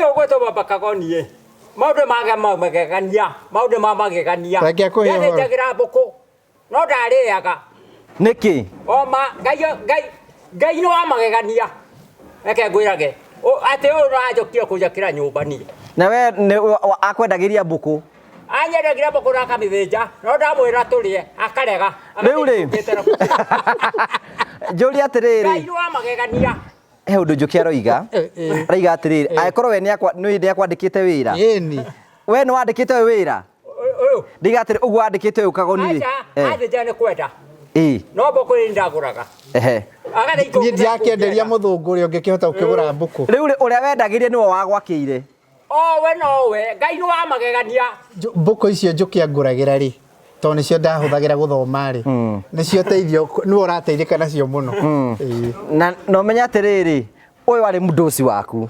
Ũyũ ũgwĩtwo Baba Kagoni ĩ, maũndũ make ma magegania, maũndũ ma magegania. Reke akũhe ũhoro. Nĩathĩnjagĩra mbũkũ, no ndarĩaga. Nĩkĩ? O ma, Ngai, Ngai, Ngai nĩ wa magegania. Reke ngwĩrage, atĩ ũyũ ũranjũkire kũnjakĩra nyũmba niĩ. Na we akwendagĩria mbũkũ? Anyendagĩria mbũkũ na akamĩthĩnja, no ndamwĩra tũrĩe, akarega. Rĩu rĩ, njũrie atĩrĩrĩ. Ngai nĩ wa magegania. He ũndũ Njũkĩ aroiga. Araiga atĩrĩrĩ, angĩkorwo we nĩ akwandĩkĩte wĩra. Ĩni. We nĩ wandĩkĩte ũyũ wĩra? Ũyũ. Ndiga atĩrĩ, ũguo wandĩkĩte ũyũ Kagoni rĩ. Aca, athĩnja nĩ kwenda. Ĩĩ. No mbũkũ nĩ ndagũraga. Ehe. Niĩ ndirakĩenderia mũthũngũ ũrĩa ũngĩkĩhota gũkĩgũra mbũkũ. Rĩu rĩ, ũrĩa wendagĩria nĩwe wagwakĩire. O we nowe, Ngai nĩ wa magegania. Mbũkũ icio Njũkĩ angũragĩra rĩ, tondũ nĩcio ndahũthagĩra gũthoma rĩ, nĩcio teithio, nĩwe ũrateithĩka nacio mũno. Ĩĩ. Na na ũmenye atĩrĩrĩ, ũyũ arĩ mũndũci waku.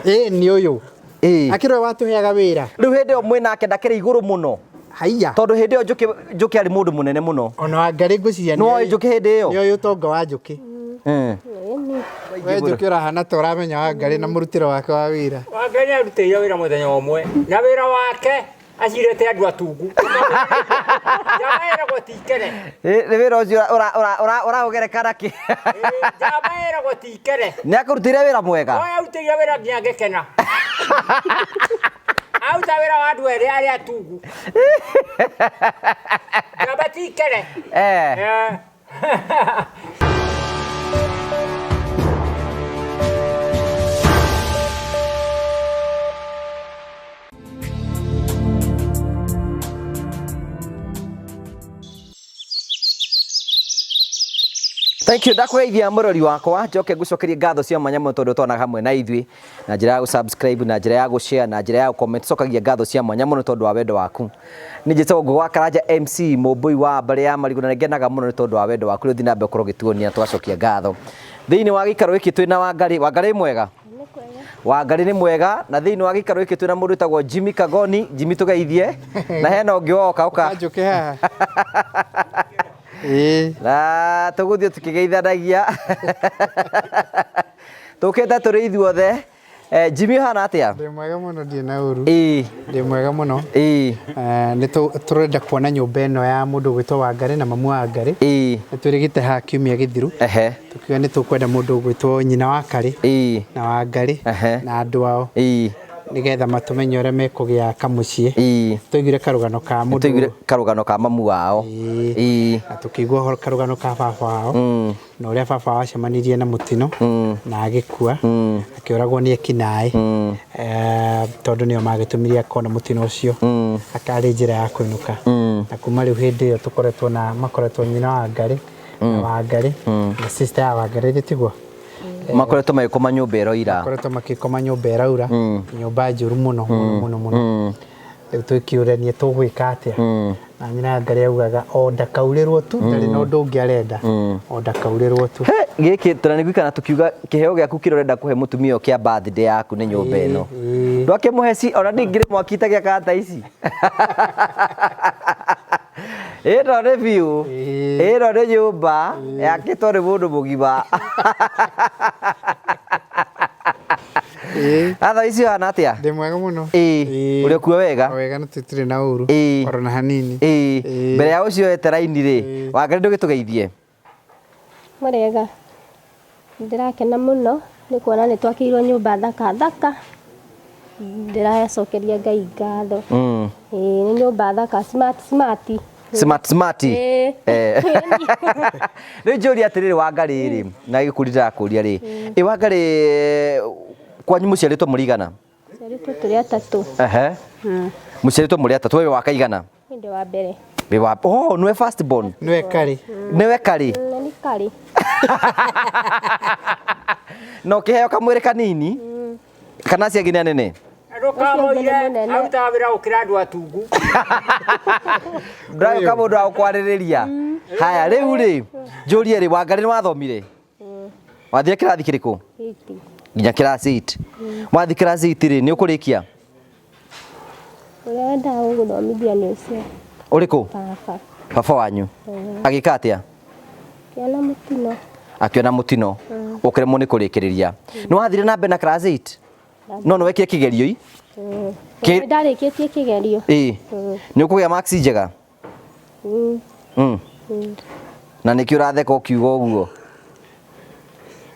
Ĩĩ nĩ ũyũ. Ĩĩ. Akĩrĩ we watũheaga wĩra. Rĩu hĩndĩ ĩyo mwĩ nake ndakĩrĩ igũrũ mũno. Haiya. Tondũ hĩndĩ ĩyo Njũkĩ, Njũkĩ arĩ mũndũ mũnene mũno. Ona Wangarĩ ngwĩciria Nĩ woĩ Njũkĩ hĩndĩ ĩyo? Nĩ oĩ ũtonga wa Njũkĩ. We Njũkĩ ũrahana ta ũramenya Wangarĩ na mũrutĩre wake wa wĩra. Wangarĩ nĩ arutĩire wĩra mũthenya ũmwe na wĩra wake acirĩte andũ atungu. Njamba ĩragwo ti ikere. Nĩ wĩra ũcio ũraũgereka na kĩ? Njamba ĩragwo ti ikere. Nĩ akũrutĩire wĩra mwega? Oe arutĩire wĩra nginya ngĩkena. Aruta wĩra wa andũ erĩ arĩa atungu. Njamba ti ikere. Thank you ndakũgeithia mũrori wakwa njoke ngũcokerie ngatho cia mwanya mũno tondũ twana hamwe na ithuĩ na njĩra ya gũ-subscribe na njĩra ya gũ-share na njĩra ya gũ-comment cokagia ngatho cia mwanya mũno tondũ wa wendo waku nĩ njĩtagwo Ngũgĩ wa Karanja MC mũmbũi wa mbarĩ ya marigũ na nĩngenaga mũno nĩ tondũ wa wendo waku rĩu thiĩ na mbere gũkorwo ũgĩtuonia tũgacokia ngatho thĩinĩ wa gĩikaro gĩkĩ twĩna Wangarĩ. Wangarĩ mwega? Wangarĩ nĩ mwega na thĩinĩ wa gĩikaro gĩkĩ twĩna mũndũ wĩtagwo Jimmy Kagoni. Jimmy tũgeithie na hena ũngĩ woka ũka. Njũke haha. Ĩĩ. Na tũgũthiĩ tũkĩgeithanagia. Tũkĩte tũrĩ ithuothe. Eh, Jimmy ũhana atĩa? Ndĩ mwega mũno ndirĩ na ũru. Ĩĩ. Ndĩ mwega mũno. Ĩĩ. Nĩ tũrenda kuona nyũmba ĩno ya mũndũ ũgwĩtwo Wangarĩ na mamu wa Wangarĩ. Ĩĩ. Nĩ twĩrĩgĩte haha kiumia gĩthiru. Ehe. Tũkiuga nĩ tũkwenda mũndũ ũgwĩtwo nyina wa Karĩ. Ĩĩ. Na Wangarĩ. Ehe. Na andũ ao. Ĩĩ. Nĩgetha matũmenye ũrĩa mekũgĩa kamũciĩ. Ĩĩ. Twaiguire karũgano ka mũndũ. Twaiguire karũgano ka mamu wao. Ĩĩ. Ĩĩ. Na tũkĩigua ũhoro karũgano ka baba wao. Na ũrĩa baba wao acemanirie na mũtino na agĩkua akĩũragwo nĩ ekinaĩ tondũ nĩo magĩtũmire akona mũtino ũcio akarĩ njĩra ya kũinũka. Na kuma rĩu hĩndĩ ĩyo tũkoretwo na makoretwo nyina wa Ngarĩ na Wangarĩ na sister ya Wangarĩ githĩ tiguo? Makoretwo magĩkoma nyũmba ĩroira. Makoretwo makĩkoma nyũmba ĩraura, nyũmba njũru mũno mũno mũno mũno. Rĩu twĩkĩũranie tũgwĩka atĩa? Na nyina Ngarĩ augaga o ndakaurĩrwo tu, ndarĩ na ũndũ ũngĩ arenda, o ndakaurĩrwo tu. He, gĩkĩ tũna nĩngũikara tũkiuga kĩheo gĩaku kĩrĩa ũrenda kũhe mũtumia ũyũ kĩa birthday yaku nĩ nyũmba ĩno. Ndwakĩmũhe ci, ona niĩ ngĩrĩ mwaki itagĩakaga ta ici. Ĩno nĩ biũ, ĩno nĩ nyũmba yakĩtwo nĩ mũndũ mũgima. Atha ici ũhana atĩa? Ndĩ mwega mũno. Ĩĩ. Ũrĩ okuo wega? O wega na tũtirĩ na ũru. Ĩĩ. Oro na hanini. Ĩĩ. Ĩĩ. Mbere ya ũcio wete raini rĩ, Wangarĩ ndũgĩtũgeithie. Mũrĩega? Ndĩrakena mũno nĩ kuona nĩ twakĩirwo nyũmba thaka thaka. Ndĩracokeria Ngai ngatho. Ĩĩ nĩ nyũmba thaka smart smart. Smart smart. Ĩĩ. Rĩu njũrie atĩrĩrĩ Wangarĩ rĩ, na gĩkundi ndĩrakũria rĩ, ĩ Wangarĩ kwanyu mũciarĩtwo mũrĩ aigana? Tũciarĩtwo tũrĩ atatũ. Ehe. Mũciarĩtwo mũrĩ atatũ, we wĩ wa kaigana? Niĩ ndĩ wa mbere. Wĩ wa, oh, nĩwe first born? Nĩwe karĩ. Nĩwe karĩ? Na nĩ karĩ. Na ũkĩheo kamwĩrĩ kanini? Kana acio angĩ nĩ anene? Ndũkamũire, arutaga wĩra gũkĩra andũ atungu. Ndũragĩũka mũndũ wa gũkwarĩrĩria. Haya, rĩu rĩ, njũrie rĩ, Wangarĩ nĩ wathomire? Wathire kĩrathi kĩrĩkũ? Eight. Nginya class 8. Wathiĩ class 8 rĩ, nĩ ũkũrĩkia? Ũrĩa wendaga gũgũthomithia nĩ ũcio. Ũrĩkũ? Baba. Baba wanyu. Agĩka atĩa? Akĩona mũtino. Akĩona mũtino. Ũkĩremwo nĩ kũrĩkĩrĩria. Nĩ wathire na mbere na class 8? No nĩ wekire kĩgerio i? Nĩ ndarĩkĩtie kĩgerio. Ĩĩ. Nĩ ũkũgĩa marks njega? Na nĩkĩo ũratheka ũkiuga ũguo?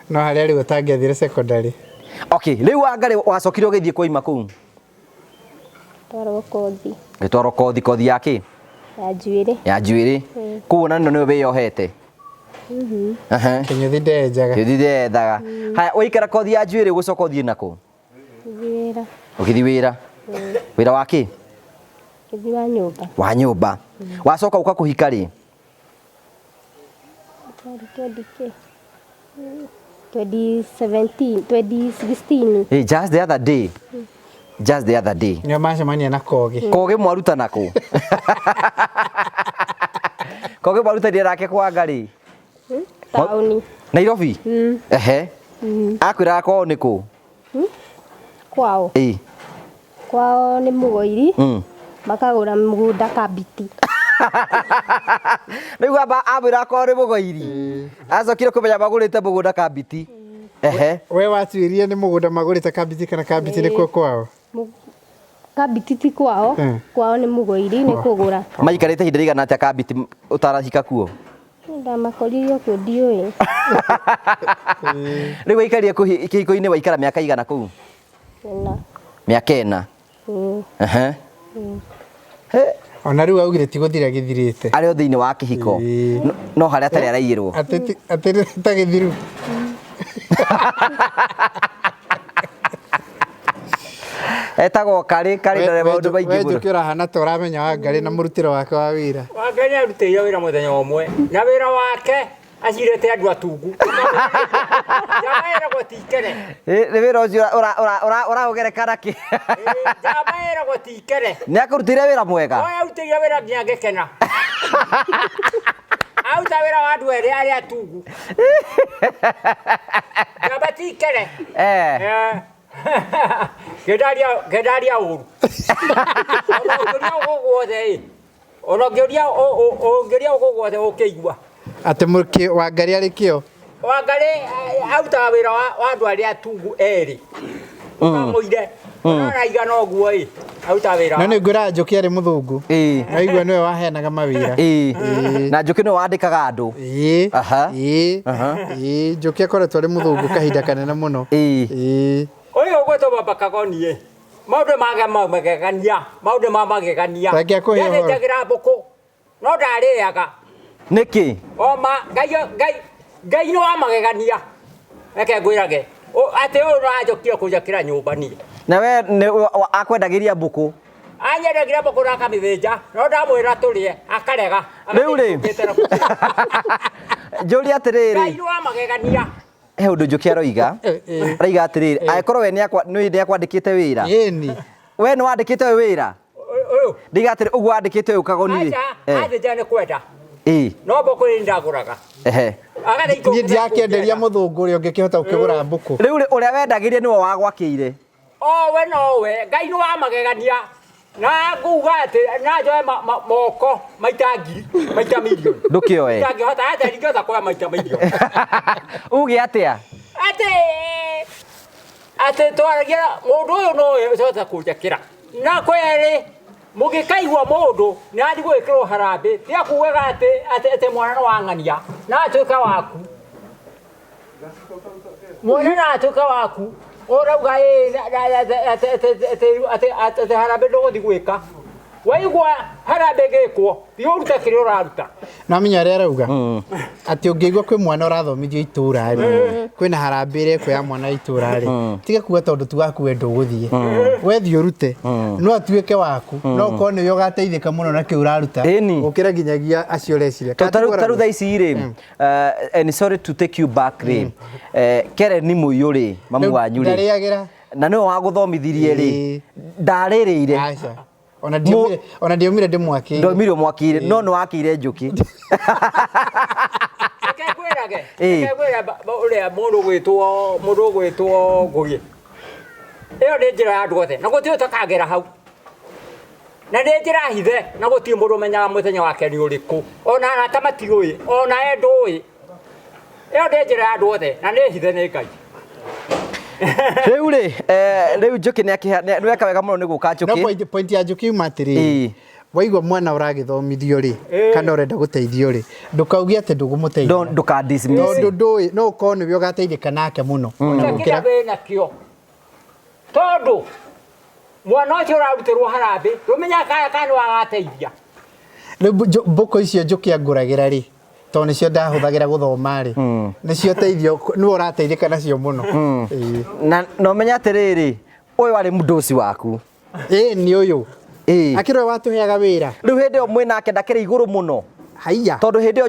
No harĩa rĩu ũtangĩathire secondary. Okay, rĩu Wangarĩ wacokire ũgĩthiĩ kũima kũu? Twarwo kothi. Gĩtwarwo kothi, kothi ya kĩ? Ya njuĩrĩ. Ya njuĩrĩ. Kũu ona nĩwe wĩyohete? Kĩnyũthi ndenjaga. Kĩnyũthi ndethaga. Haya, waikara kothi ya njuĩrĩ ũgũcoka ũthiĩ nakũ? Ũgĩthiĩ wĩra. Ũgĩthiĩ wĩra. Wĩra wa kĩ? Ũgĩthiĩ wa nyũmba. Wa nyũmba. Wacoka ũka kũhika rĩ? 20 2017, 2016. Hey, just the other day. Just the other day. Nĩo macemania na Kogi. Kogi mwaruta nako. Kogi mwarutanire nake kwa Ngarĩ? Taũni. Nairobi? Ehe. Akwĩraga kwao nĩ kũ? Kwao. Ĩĩ. Kwao nĩ Mũgoiri. Makagũra mũgũnda Kambiti. Rĩu amba amwĩraga kwao nĩ Mũgoiri. Acokire kũmenya magũrĩte mũgũnda Kambiti. Ehe. We watuĩrie nĩ mũgũnda magũrĩte Kambiti kana Kambiti nĩkuo kwao? Kambiti ti kwao. Kwao nĩ Mũgoiri nĩ kũgũra. Maikarĩte ihinda rĩigana atĩa Kambiti ũtarahika kuo? Ndamakorire kuo ndiũĩ. Rĩu waikarire kĩhiko-inĩ waikara mĩaka igana kũu? Ĩna. Mĩaka ĩna. Ehe. Ona rĩu augire ti gũthira gĩthirĩte. Arĩ o thĩinĩ wa kĩhiko. No harĩa atarĩ araiyĩrwo. Atĩ ta gĩthiru. Etagwo Karĩ, Karĩ ndarĩ maũndũ maingĩ We mũno. Njũkĩ ũrahana ta ũramenya Wangarĩ na mũrutĩre wake wa wĩra. Wangarĩ nĩ arutĩire wĩra mũthenya ũmwe na wĩra wake acirĩte andũ atungu. Njamba ĩragwo ti ikere. Nĩ wĩra ũcio ũraũgereka nakĩ? Njamba ĩragwo ti ikere. Nĩ akũrutĩire wĩra mwega? Oya arutĩire wĩra nginya ngĩkena. Aruta wĩra wa andũ erĩ arĩa atungu. Njamba ti ikere. Ngendaria ũru. Ona ũngĩũria ũguo guothe ĩ. Ona ũngĩũria ũngĩũria ũguo guothe ũkĩigua. Atĩ Wangarĩ arĩ kĩo? Wangarĩ arutaga wĩra wa andũ arĩa atungu erĩ. Ũkamũire. Ona aigana ũguo ĩ. Arutaga wĩra. No nĩ ngwĩra Njũkĩ arĩ mũthũngũ. Naigua nĩwe waheanaga mawĩra. Na Njũkĩ nĩwe wandĩkaga andũ. Ĩĩ. Njũkĩ akoretwo arĩ mũthũngũ kahinda kanene mũno. Ĩĩ. Ũyũ ũgwĩtwo Baba Kagoni ĩ. Maũndũ mage magegania, maũndũ ma magegania. Reke akũhe ũhoro. Nĩathĩnjagĩra mbũkũ no ndarĩaga. Nĩkĩ? Oma Ngai Ngai Ngai nĩ wa magegania. Reke ngwĩrage. Atĩ ũyũ ũranjũkire kũnjakĩra nyũmba niĩ. Na we akwendagĩria mbũkũ? Anyendagĩria mbũkũ na akamĩthĩnja, no ndamwĩra tũrĩe, akarega. Rĩu rĩ, njũrie atĩrĩrĩ. Ngai nĩ wa magegania. He ũndũ Njũkĩ aroiga. Araiga atĩrĩrĩ, angĩkorwo we nĩ akwandĩkĩte wĩra. Ĩni. We nĩ wandĩkĩte ũyũ wĩra? Ũyũ. Ndiga atĩrĩ, ũguo wandĩkĩte ũyũ Kagoni rĩ. Aca, athĩnja nĩ kwenda. Ĩĩ. No mbũkũ nĩ ndagũraga. Ehe. Niĩ ndirakĩenderia mũthũngũ ũrĩa ũngĩkĩhota gũkĩgũra mbũkũ. Rĩu rĩ, ũrĩa wendagĩria nĩwe wagwakĩire. O we no we, Ngai nĩ wa magegania. Na nguga atĩ na njoe moko maita ngiri, maita milioni. Ndũkĩoe. Ndangĩhota, aca ndingĩhota kuoya maita milioni. Uge atĩa? Atĩ atĩ twaragia mũndũ ũyũ no we ũcoka kũnjakĩra. Na kweri mũngĩkaigua mũndũ nĩ athiĩ gwĩkĩrwo harambĩ, tiga kugaga atĩ atĩ mwana nĩ wang'ania, na atuĩka waku. Mwana na atuĩka waku. Ũrauga ĩ atĩ harambĩ ndũgũthiĩ gwĩka. Waigua harambĩ ĩgĩkwo, thiĩ ũrute kĩrĩa ũraruta. No amenya ũrĩa arauga? Atĩ ũngĩigua kwĩ mwana ũrathomithio itũra rĩ, kwĩna harambĩ ĩrekwo ya mwana itũra rĩ, tiga kuga tondũ ti waku we ndũgũthiĩ. We thiĩ ũrute. No atuĩke waku. No ũkorwo nĩwe ũgateithĩka mũno na kĩu ũraruta. Gũkĩra nginyagia acio ũreciria. Ta rĩu thaa ici rĩ, and sorry to take you back rĩ, Keren Mũiyũ rĩ, mamu wanyu rĩ. Ndarĩagĩra. Na nĩwe wagũthomithirie rĩ, ndarĩrĩire. Aca. Ona ndiaumire ndĩmwakĩire. Ndaumire ũmwakĩire, no nĩ wakĩire Njũkĩ. Reke ngwĩrage, reke ngwĩre ũrĩa mũndũ ũgwĩtwo, mũndũ ũgwĩtwo Ngũgĩ. Ĩyo nĩ njĩra ya andũ othe, na gũtirĩ ũtakagera hau. Na nĩ njĩra hithe, na gũtirĩ mũndũ ũmenyaga mũthenya wake nĩ ũrĩkũ. Ona arata matiũĩ, ona we ndũĩ. Ĩyo nĩ njĩra ya andũ othe, na nĩ hithe nĩ Ngai. Rĩu rĩ, rĩu Njũkĩ nĩ weka wega mũno nĩ gũka No Njũkĩ. point ya Njũkĩ yuma atĩrĩrĩ, Ĩĩ. waigua mwana ũragĩthomithio rĩ, kana ũrenda gũteithio rĩ, ndũkauge atĩ ndũgũmũteithia. Ndũka dismiss. Tondũ ndũĩ no ũkorwo nĩwe ũgateithĩka nake mũno ona Kĩrĩa gũkĩra wĩ nakĩo, tondũ mwana ũcio ũrarutĩrwo harambĩ, ndũmenyaga kana nĩ wagateithia. Rĩu mbũkũ icio Njũkĩ angũragĩra rĩ, tondũ nĩcio ndahũthagĩra gũthoma rĩ, nĩcio teithio nĩwe ũrateithĩka nacio mũno. Ĩĩ. Na na ũmenye atĩrĩrĩ, ũyũ warĩ mũndũci waku. Ĩĩ, nĩ ũyũ. Ĩĩ. Akĩrĩ we watũheaga wĩra. Rĩu hĩndĩ ĩyo mwĩ nake ndakĩrĩ igũrũ mũno. Haiya. Tondũ hĩndĩ ĩyo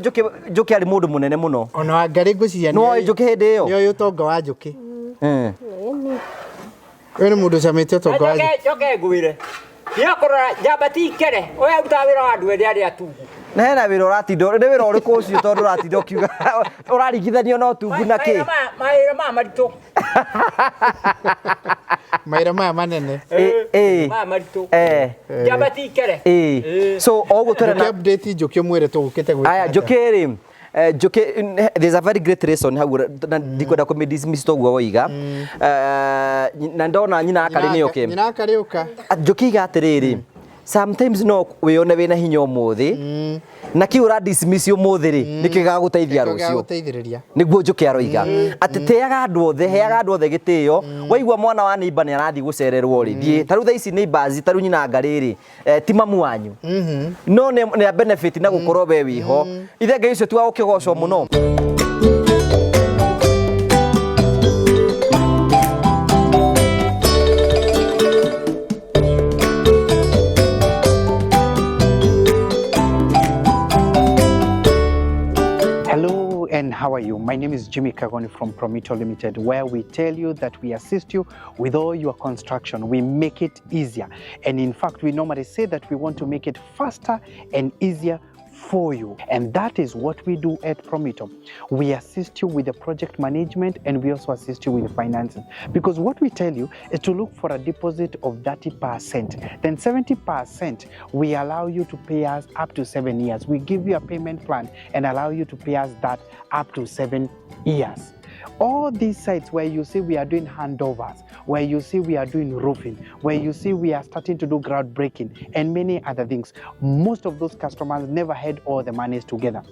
Njũkĩ arĩ mũndũ mũnene mũno. Ona Wangarĩ ngwĩciria Nĩ woĩ Njũkĩ hĩndĩ ĩyo? Nĩ oĩ ũtonga wa Njũkĩ. Ĩni. Ũyũ nĩ mũndũ ũcamĩte ũtonga wa Njũkĩ. Njoke ngwĩre, nĩakũrora njamba ti ikere, ũyũ arutaga wĩra wa andũ erĩ arĩa atungu. Na hena wĩra ũratinda, nĩ wĩra ũrĩkũ ũcio tondũ ũratinda ũkiuga ũraringithanio na ũtungu na kĩ? Mawĩra maya maritũ. Mawĩra maya manene. Ĩ. Maya maritũ. Eh. Njamba ti ikere. Ĩ. So o ũguo twĩra Njũkĩ, update Njũkĩ ũmwĩre tũgũkĩte gwĩka Aya atĩa. Njũkĩ rĩ, Njũkĩ, there's a very great lesson hau na ndikwenda kũmĩ dismiss toguo woiga. Na ndona nyina akarĩ nĩ oke. Nyina akarĩ ũka. Njũkĩ iga atĩrĩrĩ, sometimes no wĩone wĩna hinya ũmũthĩ, na kĩu ũra dismiss ũmũthĩ rĩ, nĩkĩo gĩgagũteithia Nĩkĩo rũciũ. gĩgagũteithĩrĩria. Nĩguo Njũkĩ aroiga atĩ tĩaga andũ othe, heaga andũ othe gĩtĩo. Waigua mwana wa neighbor nĩ arathiĩ gũcererwo rĩ, thiĩ. Ta rĩu thaa ici neighbors, ta rĩu nyina Ngarĩ rĩ, ti mamu wanyu, no nĩ a benefit na gũkorwo we wĩho. Ithe Ngai ũcio ti wa gũkĩgocwo mũno. Hello and how are you? My name is Jimmy Kagoni from Promito Limited, where we tell you that we assist you with all your construction. We make it easier. And in fact, we normally say that we want to make it faster and easier for you. And that is what we do at Promito. We assist you with the project management and we also assist you with the finances. Because what we tell you is to look for a deposit of 30%. Then 70% we allow you to pay us up to 7 years. We give you a payment plan and allow you to pay us that up to 7 years. All these sites where you see we are doing handovers, where you see we are doing roofing, where you see we are starting to do groundbreaking and many other things, most of those customers never had all the monies together.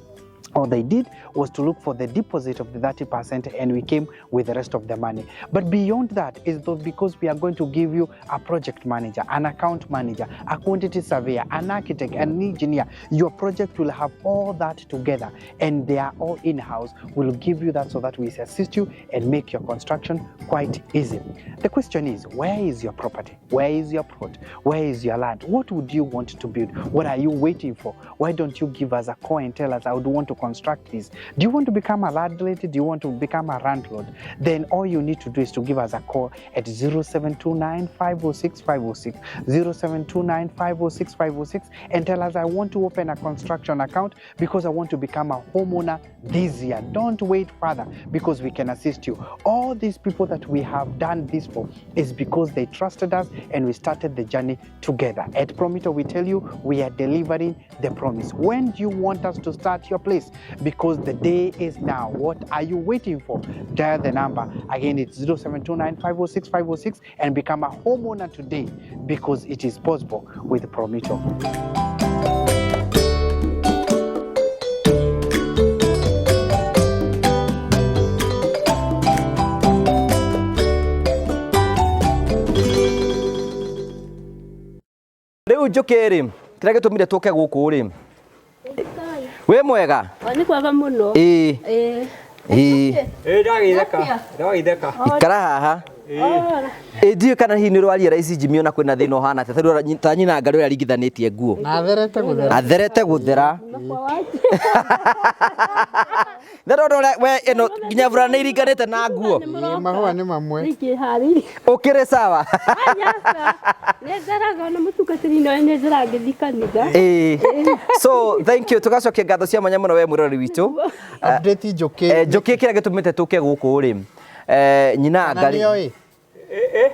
All they did was to look for the deposit of the 30% and we came with the rest of the money. But beyond that is though, because we are going to give you a project manager, an account manager, a quantity surveyor, an architect, an engineer. Your project will have all that together and they are all in-house. We'll give you that so that we assist you and make your construction quite easy. The question is, where is your property? Where is your plot? Where is your land? What would you want to build? What are you waiting for? Why don't you give us a call and tell us, I would want to construct this? Do you want to become a landlady? Do you want to become a landlord? Then all you need to do is to give us a call at 0729 506 506, 0729 506 506, and tell us, I want to open a construction account because I want to become a homeowner this year. Don't wait further because we can assist you. All these people that we have done this for is because they trusted us and we started the journey together. At Promito, we tell you we are delivering the promise. When do you want us to start your place? Because the day is now. What are you waiting for? Dial the number. Again, it's 0729 506 506 and become a homeowner today because it is possible with Promito. Rĩu Njũkĩ rĩ, kĩrĩa gĩtũmire tũke gũkũ rĩ, wĩ mwega? Nĩ kwega mũno. Ĩĩ. Ĩĩ. Ĩĩ. Ĩ, ndagĩtheka, ndagĩtheka. Ikara haha. Ĩ, ndiũĩ kana hihi nĩ ũraria ici Jimmy, ona kwĩna thĩna ũhana atĩa. Tarĩu ta nyina Ngarĩ ũrĩa aringithanĩtie nguo. Na atherete gũthera. Atherete gũthera. Makwa waje. Na ndona ũrĩa we ĩno nginya burana nĩ iringanĩte na nguo. Ĩĩ, mahũa nĩ mamwe. Nĩkĩharĩirie. Ũkĩrĩ sawa? Aca. Nĩ theraga ona mũtungatĩri nawe nĩ thera ngĩthiĩ kanitha. Ĩĩ. So thank you, tũgacokia ngatho cia mwanya mũno we mwĩroreri witũ. Update Njũkĩ. Njũkĩ, kĩrĩa gĩtũmĩte tũke gũkũ rĩ, nyina Na Ngarĩ. nĩoĩ? Ĩ,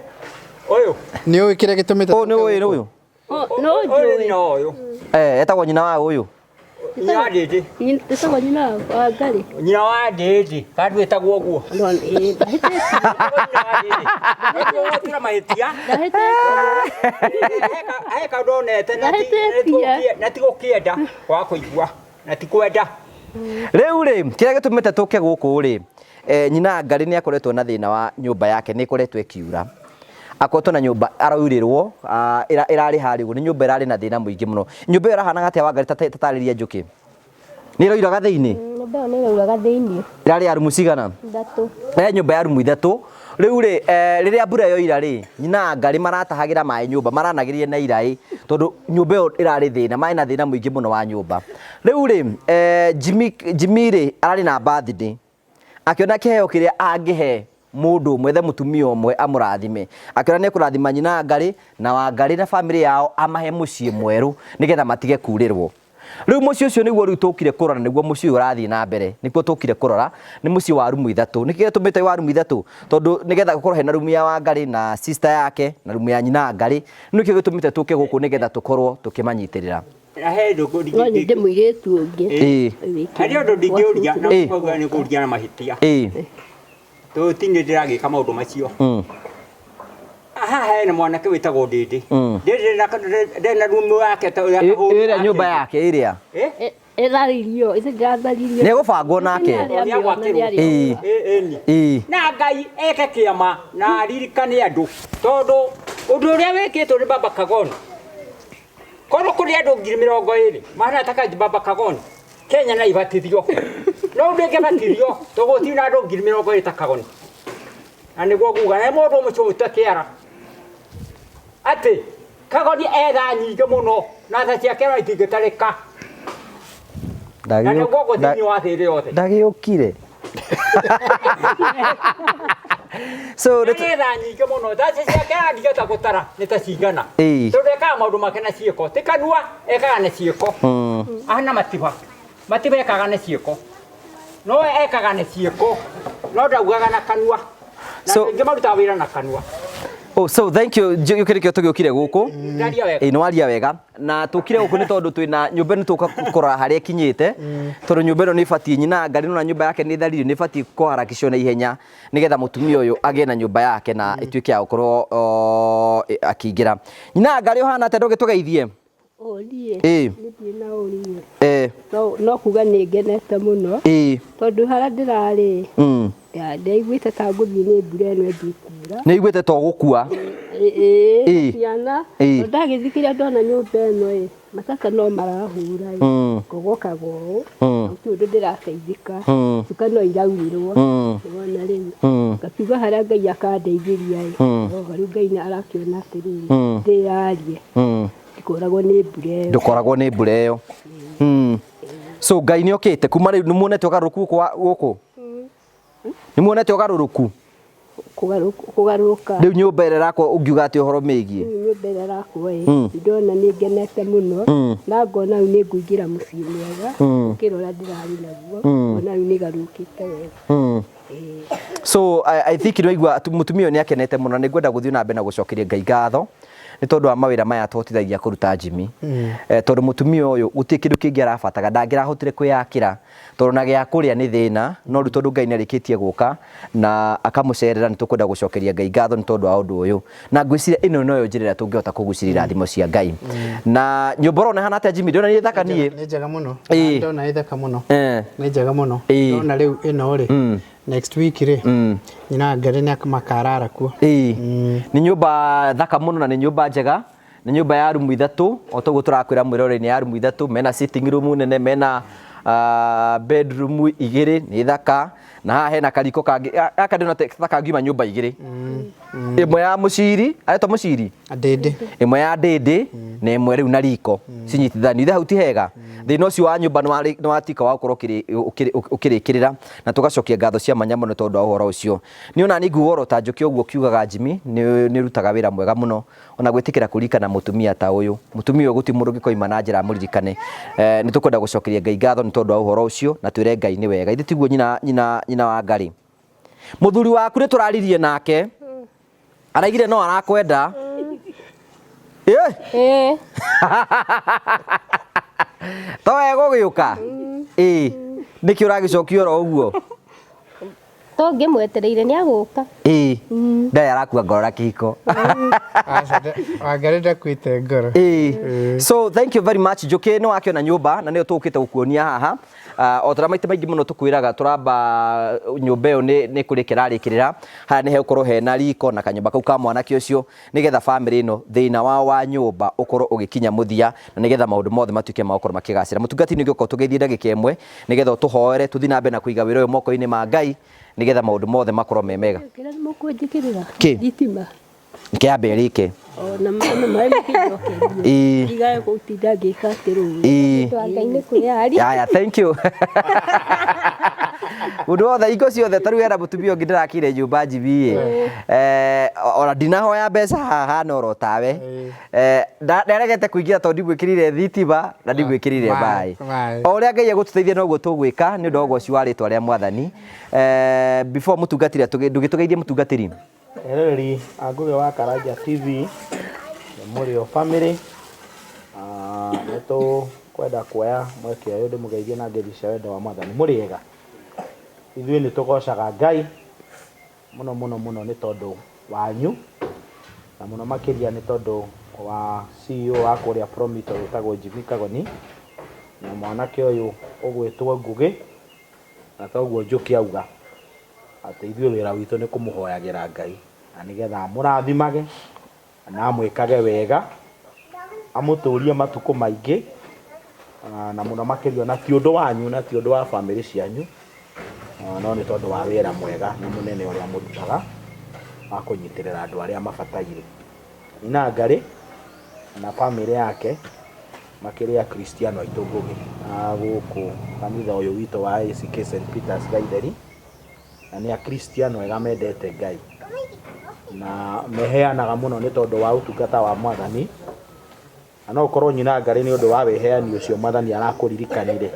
ũyũ. Nĩũĩ kĩrĩa gĩtũmĩte Ũyũ nĩ ũyũ, nĩ ũyũ. No Ũyũ nĩ njũĩ. nyina wa ũyũ. Etagwo nyina wa ũyũ. Nyina wa Ndĩndĩ. Ĩtagwo nyina wa Ngarĩ. Nyina wa Ndĩndĩ, kana ndwĩtagwo ũguo? No, ĩĩ, ndahĩtĩtie. Ĩtagwo nyina wa Ndĩndĩ. Nĩguo mahĩtia. Ndahĩtĩtie. He kaũndũ onete na ti- Ndahĩtĩtie. na ti gũkĩenda kwaga kũigua na ti kwenda. Rĩu rĩ, kĩrĩa gĩtũmĩte tũke gũkũ rĩ, nyina Ngarĩ nĩ akoretwo na thĩna wa nyũmba yake, nĩ ĩkoretwo ĩkiura. Akoretwo na nyũmba araurĩrwo, ĩrarĩ harĩa ũguo, nĩ nyũmba ĩrarĩ na thĩna mũingĩ mũno. Nyũmba ĩyo ĩrahanaga atĩa Wangarĩ, tatarĩria njũkĩ? Nĩ ĩroiraga thĩinĩ? Nyũmba ĩyo nĩ ĩrauraga thĩinĩ. Ĩrarĩ ya rumu cigana? Ithatũ. Nyũmba ya rumu ithatũ. Rĩu rĩ, rĩrĩa mbura yoira rĩ, nyina Ngarĩ maratahagĩra maĩ nyũmba, maranagĩria na iraĩ, tondũ nyũmba ĩyo ĩrarĩ thĩna, marĩ na thĩna mũingĩ mũno wa nyũmba. Rĩu rĩ, Jimmy, Jimmy rĩ, ararĩ na birthday, akĩona kĩheo kĩrĩa angĩhe mũndũ ũmwe, ethe mũtumia ũmwe amũrathime. Akĩona nĩ ekũrathima nyina Ngarĩ na Wangarĩ na bamĩrĩ yao, amahe mũciĩ mwerũ nĩgetha matige kurĩrwo. Rĩu mũciĩ ũcio nĩguo rĩu tũkire kũrora, nĩguo mũciĩ ũyũ ũrathiĩ na mbere, nĩguo tũkire kũrora, nĩ mũciĩ wa rumu ithatũ. Nĩkĩ gĩtũmĩte wa rumu ithatũ? Tondũ nĩgetha gũkorwo hena rumu ya Wangarĩ na sister yake, na rumu ya nyina Ngarĩ. Nĩkĩo gĩtũmĩte tũke gũkũ nĩgetha tũkorwo tũkĩmanyitĩrĩra. Na he ũndũ No nyende mũirĩtu ũngĩ. Ĩĩ. Harĩ ũndũ ndingĩũria na koguo nĩ kũũria na mahĩtia. Ĩĩ. Tondũ ti niĩ ndĩragĩka maũndũ macio. Haha hena mwanake wĩtagwo Ndĩndĩ. Ndĩndĩ ndarĩ na rumu yake ta ũrĩa kahũri Ĩrĩa nyũmba yake ĩrĩa. Ĩtharirio, ithe ndĩratharirio. Nĩ egũbangwo nake. Ĩĩ. Ĩĩ. Na Ngai eke kĩama na aririkane andũ, tondũ ũndũ ũrĩa wĩkĩtwo nĩ Baba Kagoni, korwo kũrĩ andũ 20,000 mahana ta Baba Kagoni, Kenya na ibatithio. No ndĩngĩbatithio tondũ gũtirĩ na andũ 20,000 ta Kagoni. Na nĩguo nguga, na mũndũ ũmũcũte kĩara atĩ Kagoni etha nyingĩ mũno na tha ciake no itingĩtarĩka. Na nĩguo gũthĩinĩ wa thĩ yothe. Ndagĩũkire. So nĩ tha nyingĩ mũno, tha ciake angĩhota gũtara nĩ ta cigana. Tondũ ekaga maũndũ make na ciĩko, ti kanua, ekaga na ciĩko. Ahana matiba. Matiba ekaga na ciĩko. No ekaga na ciĩko, no ndaugaga na kanua. Na aingĩ marutaga wĩra na kanua. Oh, so thank you. Gĩkĩ nĩkĩo tũgĩũkire gũkũ. Ndaria wega. Ĩĩ, nĩ waria wega. Na tũkire gũkũ nĩ tondũ twĩna nyũmba ĩno tũka kũrora harĩa ĩkinyĩte. Tondũ nyũmba ĩno nĩ ĩbatiĩ, nyina Ngarĩ nĩwona nyũmba yake nĩ ĩtharirio, nĩ ĩbatiĩ kũharakicwo na ihenya nĩgetha mũtumia ũyũ agĩe na nyũmba yake na ĩtuĩke ya gũkorwo akĩingĩra. Nyina Ngarĩ ũhana atĩa, ndũgĩtũgeithie? Ũriĩ. Ĩĩ. Nĩ ndirĩ na ũriĩ. Eh. No kuga nĩ ngenete mũno. Ĩĩ. Tondũ harĩa ndĩrarĩ. Ndaiguĩte ta ngũthiĩ nĩ mbura ĩno ĩngĩ kuura. Nĩ iguĩte ta ũgũkua. Ĩĩ. Ciana. Ndagĩthikĩria ndona nyũmba ĩno ĩ, matata no marahũra ĩ. Ngogokaga ũũ. Gũtirĩ ũndũ ndĩrateithĩka. Cuka no iraurĩrwo. Nĩwona rĩu. Ngakiuga harĩa Ngai akandeithĩria ĩ. Rĩu Ngai nĩ arakĩona atĩrĩrĩ, ndĩyarie. Ndĩkoragwo nĩ mbura ĩyo. Ndũkoragwo nĩ mbura ĩyo. So Ngai nĩ okĩte kuma rĩu, nĩ muonete ũgarũrũku gũkũ? Nĩ muonete ũgarũrũku? Kũgarũrũka. Rĩu nyũmba ĩrĩa ĩrakwo ũngiuga atĩ ũhoro mĩgiĩ? Rĩu nyũmba ĩrĩa ĩrakwo ĩ, ndona nĩ ngenete mũno, na ngona rĩu nĩ ngũingĩra mũciĩ mwega, gũkĩra ũrĩa ndĩrarĩ naguo, ngona rĩu nĩ ĩgarũrũkĩte wega. So I think nĩ waigua mũtumia ũyũ nĩ akenete mũno, na nĩ ngwenda gũthiĩ na mbere na gũcokeria Ngai ngatho nĩ tondũ wa mawĩra maya tũhotithagia kũruta Jimmy. Tondũ mũtumia ũyũ gũtirĩ kĩndũ kĩngĩ arabataga, ndangĩrahotire kwĩyakĩra tondũ na gĩa kũrĩa nĩ thĩna, no rĩu tondũ Ngai nĩ arĩkĩtie gũka na akamũcerera, nĩ tũkwenda gũcokeria Ngai ngatho nĩ tondũ wa ũndũ ũyũ. Na ngwĩciria ĩno noyo njĩra ĩrĩa tũngĩhota kũgucĩrĩria irathimo cia Ngai. Na nyũmba ũrona ĩhana atĩa Jimmy? Ndĩrona nĩ thaka niĩ. Nĩ njega mũno. Ndona ĩ thaka mũno. Nĩ njega mũno. Ndona rĩu ĩno rĩ, next week rĩ, nyina Ngarĩ nĩ makarara kuo. Nĩ nyũmba thaka mũno na nĩ nyũmba njega. Nĩ nyũmba ya rumu ithatũ, o toguo tũrakwĩra mwĩroreri, nĩ ya rumu ithatũ, mena sitting room nene, mena bedroom igĩrĩ, nĩ thaka. Na haha hena kariko kangĩ, gaka ndĩrona ta kangiuma nyũmba igĩrĩ. Ĩmwe ya mũciri, aretwo mũciri? Ndĩndĩ. Ĩmwe ya ndĩndĩ, na ĩmwe rĩu na riko, cinyitithanio. Ithe hau ti hega? Thĩna ũcio wa nyũmba nĩ watuĩka wa gũkorwo ũkĩrĩkĩrĩra, na tũgacokia ngatho cia mwanya mũno tondũ wa ũhoro ũcio. Niĩ ona niĩ nguga oro ta njũkĩ ũguo ũkiugaga Jimmy, nĩ ũrutaga wĩra mwega mũno. Ona gwĩtĩkĩra kũririkana mũtumia ta ũyũ. Mũtumia ũyũ gũtirĩ mũndũ ũngĩkoima na njĩra amũririkane. Nĩ tũkwenda gũcokeria Ngai ngatho nĩ tondũ wa ũhoro ũcio, na twĩre Ngai nĩ wega. Ithe tiguo nyina, nyina, nyina wa Ngarĩ? Mũthuri waku nĩ tũraririe nake. Araigire no arakwenda. Ĩĩ. To we gũgĩũka? Ĩĩ. Nĩkĩ ũragĩcokia oro ũguo? To ngĩmwetereire nĩ agũka. Ĩĩ. Ndarĩ arakua ngoro na kĩhiko. Aca, Wangarĩ ndakuĩte ngoro. Ĩĩ. So thank you very much Njũkĩ, nĩ wakĩona nyũmba na nĩyo tũgũkĩte gũkuonia haha. O ta ũrĩa maita maingĩ mũno tũkwĩraga, tũramba nyũmba ĩyo nĩ kũrĩka ĩrarĩkĩrĩra. Haha nĩ hegũkorwo hena riko na kanyũmba kau ka mwanake ũcio, nĩgetha bamĩrĩ ĩno thĩna wao wa nyũmba ũkorwo ũgĩkinya mũthia, na nĩgetha maũndũ mothe matuĩke ma gũkorwo makĩgacĩra. Mũtungati, nĩ ũngĩũka ũtũgeithie ndagĩka ĩmwe, nĩgetha ũtũhoere tũthiĩ na mbere na kũiga wĩra ũyũ moko-inĩ ma Ngai, nĩgetha maũndũ mothe makorwo me mega. Kĩrĩa mũkũnjĩkĩrĩra? Kĩ? Thitima. Kĩambe ĩrĩke. Ona maĩ mũkĩnjokerie. Ĩĩ. Ndigage gũtinda ngĩka atĩrĩrĩ. Ĩĩ. Tondũ Ngai nĩ kwĩyaria. Aya, thank you. Mũndũ wothe hingo ciothe, ta rĩu hena mũtumia ũngĩ ndĩrakire nyũmba njibie, ona ndinahoya mbeca haha no oro tawe. Ndaregete kũingĩra tondũ ndimwĩkĩrĩire thitima na ndimwĩkĩrĩire maĩ. Maĩ. O ũrĩa Ngai egũtũteithia noguo tũgwĩka nĩ ũndũ wa ũgoci wa rĩtwa rĩa Mwathani. Before mũtungatĩri ndũgĩtũgeithie mũtungatĩri. Eroreri a Ngũgĩ wa Karanja TV, nĩ mũrĩo family, nĩ tũkwenda kuoya mweke ũyũ ndĩmũgeithie na ngeithi cia wendo wa Mwathani. Mũrĩ ega? Ithuĩ nĩ tũgocaga Ngai mũno mũno mũno nĩ tondũ wanyu, na mũno makĩria nĩ tondũ wa CEO wa kũrĩa Promito wĩtagwo Jimmy Kagoni, na mwanake ũyũ ũgwĩtwo Ngũgĩ, na toguo Njũkĩ auga atĩ ithuĩ wĩra witũ nĩ kũmũhoyagĩra Ngai, na nĩgetha amũrathimage na amwĩkage wega, amũtũrie matukũ maingĩ, na mũno makĩria ona ti ũndũ wanyu na ti ũndũ wa bamĩrĩ cianyu, no nĩ tondũ wa wĩra mwega na mũnene ũrĩa mũrutaga wa kũnyitĩrĩra andũ arĩa mabataire. Nina Ngarĩ na bamĩrĩ yake makĩrĩ akristiano aitũ Ngũgĩ a gũkũ kanitha ũyũ witũ wa ACK St Peters Gaitheri, na nĩ akristiano ega mendete Ngai na meheanaga mũno nĩ tondũ wa ũtungata wa Mwathani. Na no ũkorwo Nyina Ngarĩ nĩ ũndũ wa wĩheani ũcio Mwathani arakũririkanire,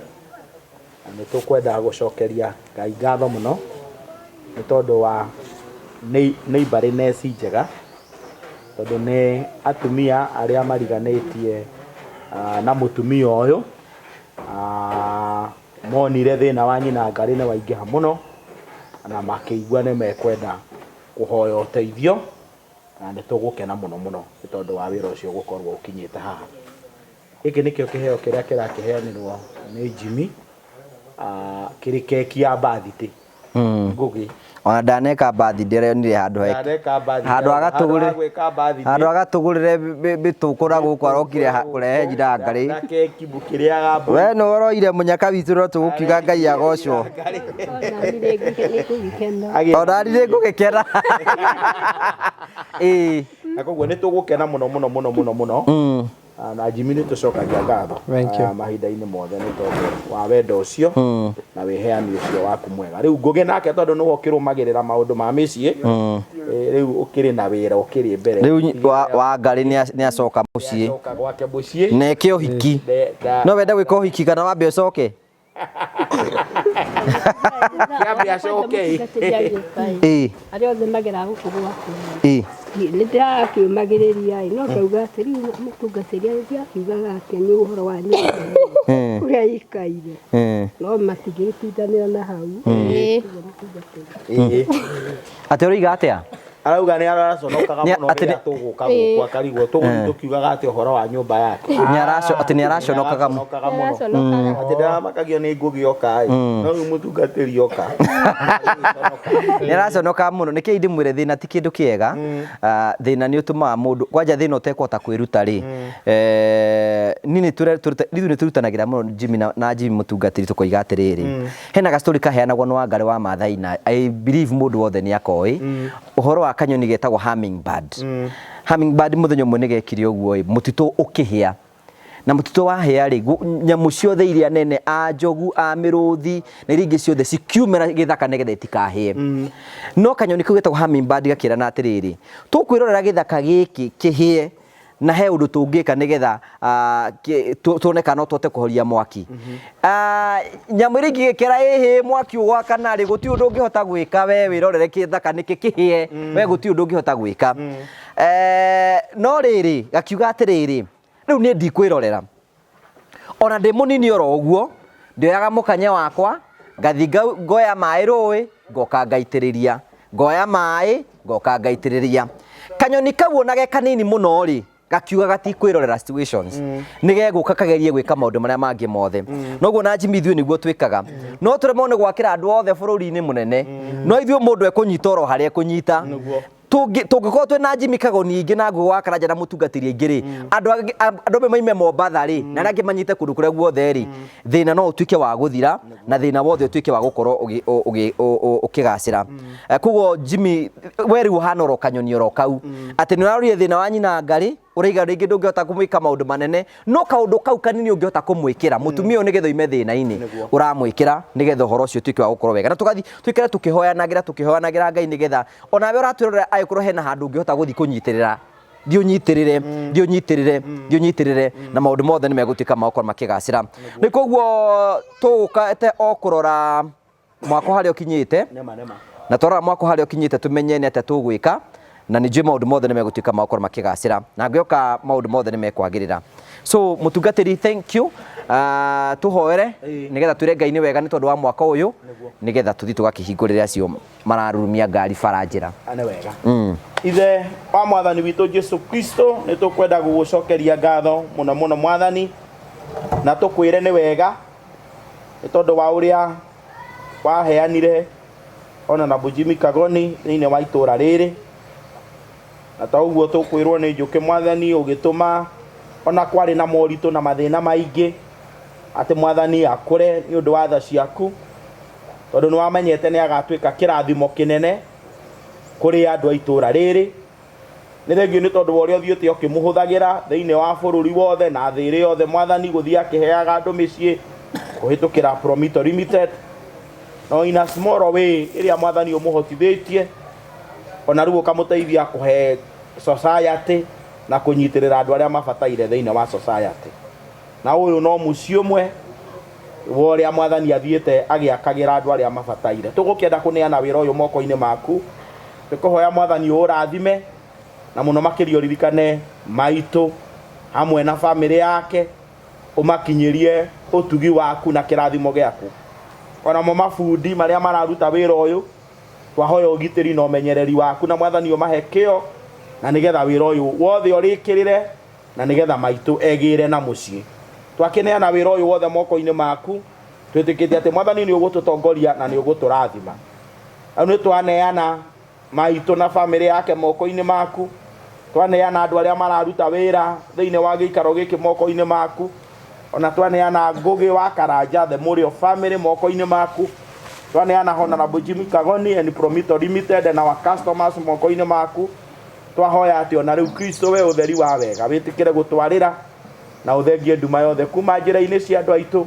na nĩ tũkwenda gũcokeria Ngai ngatho mũno nĩ tondũ wa nĩ mbarĩ neci njega, tondũ nĩ atumia arĩa mariganĩtie na mũtumia ũyũ, monire thĩna wa Nyina Ngarĩ nĩ waingĩha mũno na makĩigua nĩ mekwenda kũhoya ũteithio, na nĩ tũgũkena mũno mũno nĩ tondũ wa wĩra ũcio gũkorwo ũkinyĩte haha. Gĩkĩ nĩkĩo kĩheo kĩrĩa kĩrakĩheanĩrwo nĩ Jimmy, kĩrĩ keki ya birthday. Ngũgĩ. Ona ndaneka birthday ndĩronire handũ he Ndaneka birthday. Handũ agatũgũrĩre Handũ ha gwĩka birthday. Handũ agatũgũrĩre mĩtũkũ na gũkũ arokire kũrehe Nyina Ngarĩ. Na keki mũkĩrĩaga mbũri. We nĩ ũroire mũnyaka witũ, no tũgũkiuga Ngai agocwo. Ona Ona niĩ nĩngũgĩkena. Ĩĩ. Na koguo nĩ tũgũkena mũno mũno mũno mũno mũno. Na Jimmy nĩ tũcokagia ngatho Thank you. Mahinda-inĩ mothe nĩ tondũ wa wendo ũcio na wĩheani ũcio waku mwega. Rĩu Ngũgĩ nake tondũ nĩwe ũkĩrũmagĩrĩra maũndũ ma mĩciĩ, rĩu ũkĩrĩ na wĩra ũkĩrĩ mbere. Rĩu wa Ngarĩ nĩ acoka mũciĩ. Nĩacoka gwake mũciĩ. Na eke ũhiki. No wende gwĩka ũhiki kana wambe ũcoke? Kĩambe acoke. Ĩĩ. Arĩa othe mageraga gũkũ gwakwa. Ĩĩ. Nĩ ndĩrakĩũmagĩrĩria ĩ, no ngauga atĩ rĩu mũtungatĩri ndiakiugaga atĩ nĩ ũhoro wa nyũmba ũrĩa ĩikaire, no matingĩgĩtindanĩra na hau. Ĩĩ. Atĩ ũroiga atĩa? Arauga nĩ araconokaga mũno rĩrĩa tũgũka gũkũ akarigwo tũgũthiĩ tũkiugaga atĩ ũhoro wa nyũmba yake. Atĩ nĩ araconokaga mũno. Nĩaraconokaga mũno. Atĩ ndaramakagio nĩ Ngũgĩ oka ĩ. No rĩu mũtungatĩri oka. Nĩ araconoka mũno. Nĩkĩĩ ndĩmwĩre, thĩna ti kĩndũ kĩega. Thĩna nĩ ũtũmaga mũndũ kwanja thĩna ũtekũhota kwĩruta rĩ. Niĩ nĩ ithuĩ nĩ tũrutanagĩra mũno Jimmy na Jimmy mũtungatĩri, tũkoiga atĩrĩrĩ, hena gastori kaheanagwo nĩ Wangarĩ wa Maathai, na I believe mũndũ wothe nĩ akoĩ ũhoro wa kanyoni getagwo hummingbird. Hummingbird mũthenya ũmwe nĩ gekire ũguo ĩ, mũtitũ ũkĩhĩa, na mũtitũ wahĩa rĩ, nyamũ ciothe iria nene, a njogu, a mĩrũthi na iria ingĩ ciothe cikiumĩra gĩthaka nĩgetha itikahĩe. No kanyoni kau getagwo hummingbird gakĩrana atĩrĩrĩ, tũkwĩrorera gĩthaka gĩkĩ kĩhĩe, na he ũndũ tũngĩka nĩgetha tuone kana no tũhote kũhoria mwaki. Nyamũ iria ingĩ gĩkĩra ĩhĩ mwaki ũgwakana rĩ, gũtirĩ ũndũ ũngĩhota gwĩka, we wĩrorere gĩthaka nĩkĩ kĩhĩe, we gũtirĩ ũndũ ũngĩhota gwĩka. No rĩrĩ, gakiuga atĩrĩrĩ, rĩu niĩ ndikwĩrorera. Ona ndĩ mũnini oro ũguo, ndĩoyaga mũkanye wakwa, ngathi ngoya maĩ rũĩ, ngoka ngaitĩrĩria. Ngoya maĩ, ngoka ngaitĩrĩria. Kanyoni kau ona ge kanini mũno rĩ, gakiuga gatikwĩrorera situations. Nĩ gegũka kagerie gwĩka maũndũ marĩa mangĩ mothe. Noguo na Jimmy ithuĩ nĩguo twĩkaga. No tũremwo nĩ gwakĩra andũ othe bũrũri-inĩ mũnene. No ithuĩ mũndũ ekũnyita oro harĩa ekũnyita. Tũngĩkorwo twĩna Jimmy Kagoni aingĩ na Ngũgĩ wa Karanja na mũtungatĩri aingĩ rĩ, andũ amwe maime Mombatha rĩ, na arĩa angĩ manyite kũndũ kũrĩa guothe rĩ, thĩna no ũtuĩke wa gũthira na thĩna wothe ũtuĩke wa gũkorwo ũkĩgacĩra. Koguo Jimmy, we rĩu ũhana oro kanyoni oro kau, atĩ nĩ ũrarorire thĩna wa nyina ngarĩ, ũraiga rĩngĩ ndũngĩhota kũmwĩka maũndũ manene, no kaũndũ kau kanini ũngĩhota kũmwĩkĩra mũtumia ũyũ nĩgetha oime thĩna-inĩ, ũramwĩkĩra nĩgetha ũhoro ũcio ũtuĩke wa gũkorwo wega. Na tũgathiĩ tũikare tũkĩhoyanagĩra tũkĩhoyanagĩra Ngai nĩgetha onawe ũratwĩrorera angĩkorwo hena handũ ũngĩhota gũthiĩ kũnyitĩrĩra, thiĩ ũnyitĩrĩre, thiĩ ũnyitĩrĩre, thiĩ ũnyitĩrĩre, na maũndũ mothe nĩ megũtuĩka ma gũkorwo makĩgacĩra. Nĩ koguo tũgũkĩte o kũrora mwako harĩa ũkinyĩte, na twarora mwako harĩa ũkinyĩte tũmenye nĩ atĩa tũgwĩka, na nĩ njũĩ maũndũ mothe nĩ megũtuĩka ma gũkorwo makĩgacĩra, na ngĩoka maũndũ mothe nĩ mekwagĩrĩra. So mũtungatĩri, thank you. Tũhoere nĩgetha twĩre Ngai nĩ wega nĩ tondũ wa mwaka ũyũ, nĩgetha tũthiĩ tũgakĩhingũrĩre acio mararurumia ngari bara njĩra. Nĩ wega. Ithe wa mwathani witũ Jesu Kristo, nĩ tũkwenda gũgũcokeria ngatho mũno mũno mwathani, na tũkwĩre nĩ wega nĩ tondũ wa ũrĩa waheanire ona na Jimmy Kagoni thĩinĩ wa itũra rĩrĩ, na ta ũguo tũkwĩrwo nĩ Njũkĩ mwathani ũgĩtũma ona kwarĩ na moritũ na mathĩna maingĩ atĩ mwathani akũre nĩ ũndũ wa tha ciaku, tondũ nĩ wamenyete nĩ agatuĩka kĩrathimo kĩnene kũrĩ andũ a itũra rĩrĩ. Nĩ thengio nĩ tondũ wa ũrĩa ũthiĩte ũkĩmũhũthagĩra thĩinĩ wa bũrũri wothe na thĩ ĩrĩ yothe mwathani, gũthiĩ akĩheaga andũ mĩciĩ kũhĩtũkĩra Promito Limited, no in a small way ĩrĩa mwathani ũmũhotithĩtie ona rĩu ũkamũteithia kũhe society na kũnyitĩrĩra andũ arĩa mabataire thĩinĩ wa society. Na ũyũ no mũciĩ ũmwe wa ũrĩa mwathani athiĩte agĩakagĩra andũ arĩa mabataire. Tũgũkĩenda kũneana wĩra ũyũ moko-inĩ maku, tũkũhoya mwathani ũrathime na mũno makĩria ũririkane maitũ hamwe na bamĩrĩ yake, ũmakinyĩrie ũtugi waku na kĩrathimo gĩaku. Onamo mabundi marĩa mararuta wĩra ũyũ, twahoya ũgitĩri na ũmenyereri waku, na mwathani ũmahe kĩo, na nĩgetha wĩra ũyũ wothe ũrĩkĩrĩre, na nĩgetha maitũ egĩre na mũciĩ. Twakĩneana wĩra ũyũ wothe moko-inĩ maku, twĩtĩkĩtie atĩ mwathani nĩ ũgũtũtongoria na nĩ ũgũtũrathima. Rĩu nĩ twaneana maitũ na bamĩrĩ yake moko-inĩ maku, twaneana andũ arĩa mararuta wĩra thĩinĩ wa gĩikaro gĩkĩ moko-inĩ maku, ona twaneana Ngũgĩ wa Karanja the Mũrĩo family moko-inĩ maku, twaneana Honorable Jimmy Kagoni and Promito Limited and our customers moko-inĩ maku. Twahoya atĩ ona rĩu Kristo we ũtheri wa wega wĩtĩkĩre gũtwarĩra na ũthengie nduma yothe kuma njĩra-inĩ cia andũ aitũ,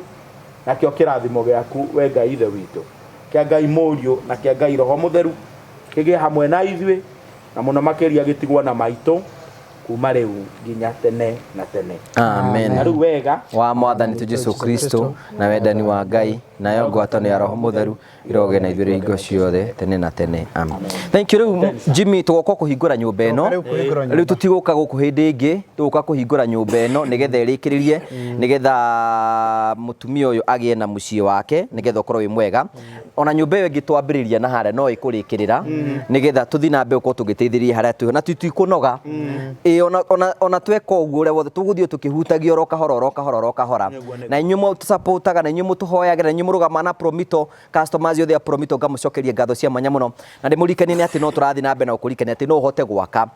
nakĩo kĩrathimo gĩaku we Ngai Ithe witũ, kĩa Ngai Mũriũ na kĩa Ngai Roho Mũtheru kĩgĩe hamwe na ithuĩ, na mũno makĩria gĩtigwo na maitũ kuma rĩu nginya tene na tene. Amen. Na rĩu wega wa mwathani tu Jesu Kristo na wendani wa Ngai nayo ngwatanĩro ya Roho Mũtheru iroge na ithuĩ hingo ciothe tene na tene. Amen. Thank you. Rĩu Jimmy tũgoka kũhingũra nyũmba ĩno, Rĩu kũhingũra nyũmba. rĩu tũtigũka gũkũ hĩndĩ ĩngĩ, tũgũka kũhingũra nyũmba ĩno nĩgetha ĩrĩkĩrĩrie, nĩgetha mũtumia ũyũ agĩe na mũciĩ wake, nĩgetha ũkorwo wĩ mwega. Ona nyũmba ĩyo ĩngĩ twambĩrĩria na harĩa no ĩkũrĩkĩrĩra, nĩgetha tũthiĩ na mbere gũkorwo tũgĩteithĩrĩria harĩa twĩho, na tũtikũnoga. Ĩĩ, ona tweka ũguo ũrĩa wothe tũgũthiĩ tũkĩhutagia oro kahora oro kahora oro kahora, na inyuĩ mũtũsupportaga, na inyuĩ mũtũhoyagĩra, na inyuĩ mũrũgamaga na Promito customers othe a Promito, ngamũcokeria ngatho cia mwanya mũno, na ndĩmũririkanie nĩ atĩ no tũrathiĩ na mbere na gũkũririkania atĩ no ũhote gwaka,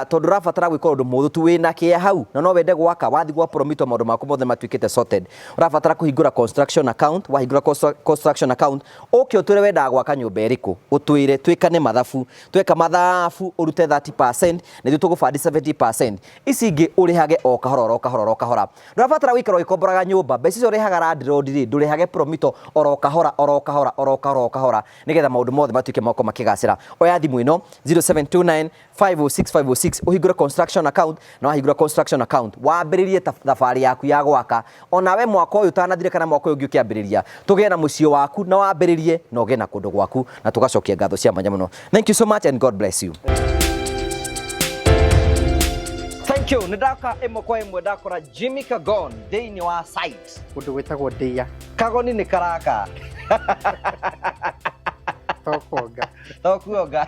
tondũ ũrabatara gwĩka ũndũ mũhũthũ tu, wĩna kĩa hau na no wende gwaka, wathiĩ gwa Promito maũndũ maku mothe matuĩkĩte sorted. Ũrabatara kũhingũra construction account, wahingũra construction account ũke ũtwĩre wendaga gwaka nyũmba ĩrĩkũ, ũtwĩre twĩkane mathabu, tweka mathabu ũrute 30% na ithuĩ tũgũbandi 70%, ici ingĩ ũrĩhage o kahora oro kahora oro kahora. Ndũrabatara gũikara ũgĩkomboraga nyũmba, mbeca icio ũrĩhaga landlord rĩ, ndũrĩhage Promito oro kahora oro kahora oro kahora oro kahora, nĩgetha maũndũ mothe matuĩke mako makĩgacĩra. Oya thimũ ĩno 0729 506 506 ũhingũre construction account, na wahingũra construction account wambĩrĩrie thabarĩ yaku ya gwaka. Onawe mwaka ũyũ ũtanathire kana mwaka ũyũ ũngĩ ũkĩambĩrĩria, tũgĩe na mũciĩ waku na wambĩrĩrie na ũgĩe na kũndũ gwaku, na tũgacokia ngatho cia mwanya mũno. Thank you so much and God bless you. Thank Thank you. Nĩ ndaka ĩmwe kwa ĩmwe ndakora Jimmy Kagon thĩinĩ wa site. Kũndũ gwĩtagwo Ndĩa. Kagoni nĩ karaka. To kuonga. To kuonga.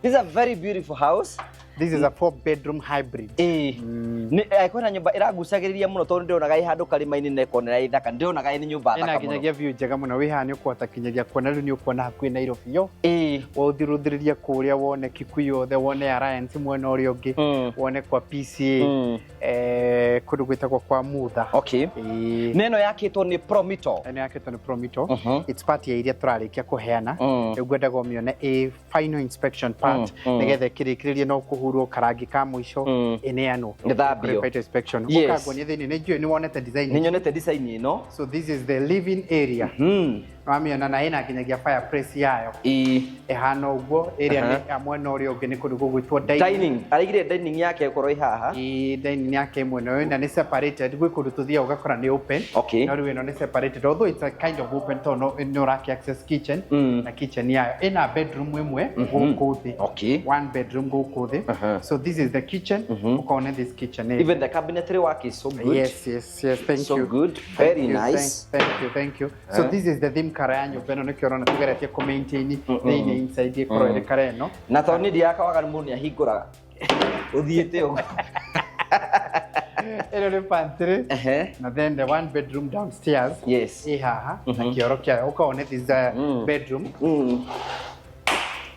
This is a very beautiful house. This is a 4-bedroom hybrid. Ĩĩ. Nĩ kwĩna nyũmba ĩragucagĩrĩria mũno tondũ ndĩronaga ĩ handũ karĩma-inĩ na ĩkonera ĩ thaka. Ndĩronaga ĩ nĩ nyũmba Ĩna thaka mũno. nginyagia view njega mũno. Wĩ haha nĩ ũkũhota kinyagia kuona rĩu nĩ ũkuona hakuhĩ Nairobi yo. Ĩĩ. Ũthirũthĩrĩrie kũrĩa wone Kikuyu yothe, wone Alliance mwena ũrĩa ũngĩ, wone kwa PCA, kũndũ gwĩtagwo kwa Mutha. Okay. Ĩĩ. Na ĩno yakĩtwo nĩ Promito. Ĩno yakĩtwo nĩ Promito. It's part ya iria tũrarĩkia kũheana. Rĩu ngwendaga ũmĩone ĩ final inspection part nĩgetha ĩkĩrĩkĩrĩrie no kũhurwo karangi ka mũico ĩneanwo. Ĩthambio. Final inspection. Yes. Ũkanguonia thĩinĩ, nĩ njũĩ nĩ wonete design. Nĩ nyonete design ĩno. So this is the living area. Wamĩona na ĩna nginyagia fireplace yayo. Ĩĩ. Ĩhana ũguo, ĩrĩa nĩ ya mwena ũrĩa ũngĩ nĩ kũndũ gũgwĩtwo dining. Dining. Araigire dining yake ĩkorwo ĩ haha. Ĩĩ, dining yake mwena ũyũ na nĩ separated. Gwĩ kũndũ tũthiaga ũgakora nĩ open. Okay. No rĩu ĩno nĩ separated. Although it's a kind of open tondũ nĩ ũraki access kitchen na kitchen yayo. Ĩna bedroom ĩmwe gũkũ thĩ. Okay. One bedroom gũkũ thĩ. So this is the kitchen. Ũkone this kitchen area. Even the cabinetry work is so good. Yes, yes, yes. Thank So you. good. Thank Very you, nice. Thank you, thank you. So this is the theme kara ya nyũmba ĩno nĩkĩo ũrona tũgeretie kũ maintain thĩinĩ inside ĩkorwo ĩrĩ kara ĩno. Na tondũ niĩ ndiakaga waganu mũndũ nĩahingũraga. Ũthiĩte ũguo. Ĩno nĩ pantry. Na then the one bedroom downstairs. Yes. Ĩ haha na kĩoro kĩayo. Ũkone this is the bedroom.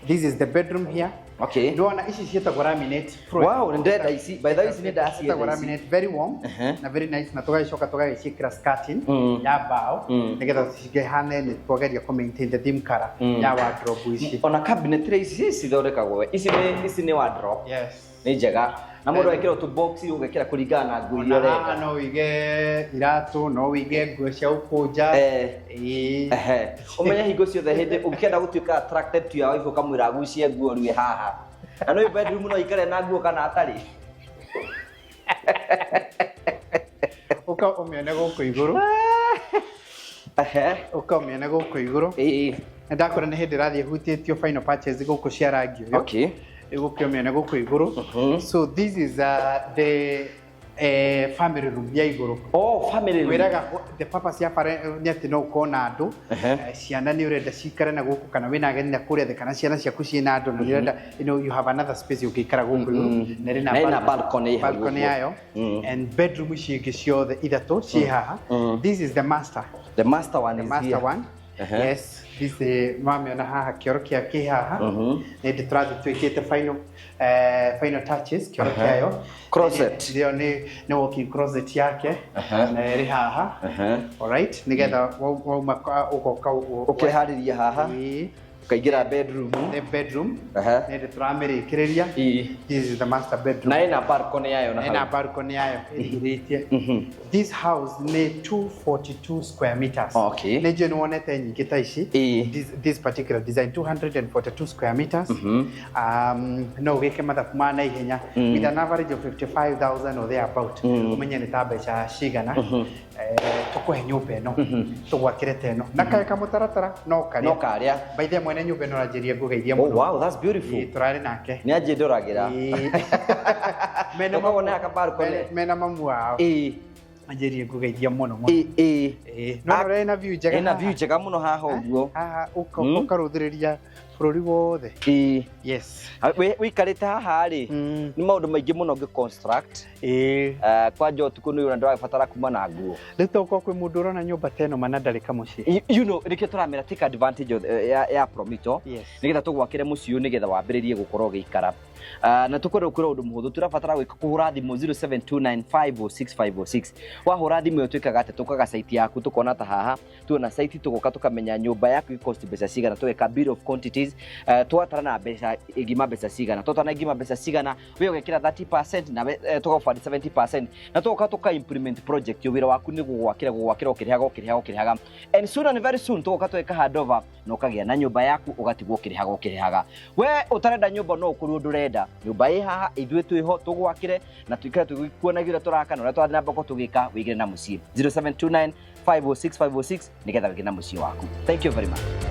This is the bedroom here. Okay. Ndona ici ciĩtagwo laminate floor. Wow, nĩ ndenda ici. By the way, ici nĩ ndacienda Ciĩtagwo ici. laminate, very warm na very nice, na tũgagĩcoka tũgagĩciĩkĩra skirting ya mbao nĩgetha cingĩhane nĩ twageria kũ maintain the theme color ya wardrobe ici. Ona cabinetry ici cithondekagwo we. Ici nĩ ici nĩ wardrobe. Yes. Nĩ njega. Na mũndũ ekĩra tũ box ũgekĩra kũringana na nguo iria Ona haha ũrenda. no wĩige iratũ, no wĩige nguo cia gũkũnja. Ĩĩ. Ũmenye hingo ciothe hĩndĩ ũngĩenda gũtuĩka attracted to your wife ũkamwĩra agucie nguo rĩu haha. Na no bedroom no ikare na nguo kana atarĩ. Ũka ũmĩone gũkũ igũrũ. Ũka ũmĩone gũkũ igũrũ. Ĩĩ. Nĩ ndakora nĩ hĩndĩ ĩrathiĩ hutĩtio final patches gũkũ cia rangi ũyũ. Okay. Rĩu ũke ũmĩone gũkũ igũrũ. So this is the family room ya igũrũ. Oh, family room. Wĩraga the purpose ya bara nĩ atĩ no ũkorwo na andũ. Ciana nĩ ũrenda cikare na gũkũ kana wĩna ageni na kũrĩa thĩ kana ciana ciaku ciĩna andũ na nĩ ũrenda, you know, you have another space ũngĩikara gũkũ igũrũ. Na ĩrĩ Na ĩna balcony hau balcony ũguo. yayo. And bedroom ici ingĩ ciothe ithatũ ciĩ haha. This is the master. The master one The is master here. one. Yes, this is mamĩona haha kĩoro kĩa kĩ haha. Nĩ ndĩ tũrathiĩ twĩkĩte final final touches kĩoro kĩayo. Closet. Nĩyo nĩ walk-in closet yake. Na ĩrĩ haha. Alright, nĩgetha wauma ũgoka Ũkeharĩria haha. Ĩĩ. Ũkaingĩra bedroom. The bedroom. Nĩ ndĩ tũramĩrĩkĩrĩria. This is the master bedroom. Na ĩna balcony yayo na Ĩna hau. balcony yayo ĩrigirĩtie. This house nĩ 242 square meters. Okay. Nĩ njũĩ nĩ wonete nyingĩ ta ici. This particular design 242 square meters. No ũgĩke mathabu ma naihenya with an average of 55,000 or thereabout. Ũmenye nĩ ta mbeca cigana. Tũkũhe nyũmba ĩno. Tũgwakĩre ta ĩno. Na kaĩ kamũtaratara no karĩa. No karĩa. By the way, mwene nyũmba ĩno aranjĩria ngũgeithie Oh, mũno. wow, that's beautiful. Ĩĩ, tũrarĩ nake. Nĩ anjĩ ndoragĩra. Ĩĩ. Mena Ũkoragwo na ka balcony. Mena mamu wao. Ĩĩ. Anjĩrie ngũgeithia mũno mũno. Ĩĩ, ĩĩ. Ĩĩ. No ũrĩa ĩna view njega. Ĩna view njega mũno haha ũguo. Haha ũkarũthĩrĩria bũrũri wothe. Ĩĩ. Yes. Wĩikarĩte haha rĩ, nĩ maũndũ maingĩ mũno ũngĩ construct. Ĩĩ. Kwanja ũtukũ nĩ ũrona ndũrabatara kuma na nguo. Rĩu to ũkorwo kwĩ mũndũ ũrona nyũmba ta ĩno mana ndarĩ kamũciĩ. You know, nĩkĩo tũramera take advantage of, ya Promito. Yes. Nĩgetha tũgwakĩre mũciĩ ũyũ nĩgetha wambĩrĩrie gũkorwo ũgĩikara. Na tũkwenda gũkwĩra ũndũ mũhũthũ, tũrabatara gwĩka kũhũra thimũ 0729506506. Wahũra thimũ ĩyo twĩkaga atĩ tũkaga site yaku tũkona ta haha, tuona site tũgoka tũkamenya nyũmba yaku ĩcost mbeca cigana, tũgeka bill of quantities, twatara na mbeca ĩngima mbeca cigana, twatara na ĩngima mbeca cigana, we ũgekĩra 30% na we tũgabandi 70% na tũgoka tũka implement project ĩyo, wĩra waku nĩ gũgwakĩra gũgwakĩra ũkĩrĩhaga ũkĩrĩhaga ũkĩrĩhaga, and soon and very soon tũgoka tũgeka handover na ũkagĩa na nyũmba yaku ũgatigwo ũkĩrĩhaga ũkĩrĩhaga. We ũtarenda nyũmba no ũkũrwo ndũrenda nyũmba ĩ haha, ithuĩ twĩho tũgwakĩre na tuikare tũgĩkuonagia ũrĩa tũraka na ũrĩa tũrathiĩ na mbere tũgĩka, wĩigĩre na mũciĩ 0729 506 506 nĩgetha wĩgĩre na mũciĩ waku. Thank you very much.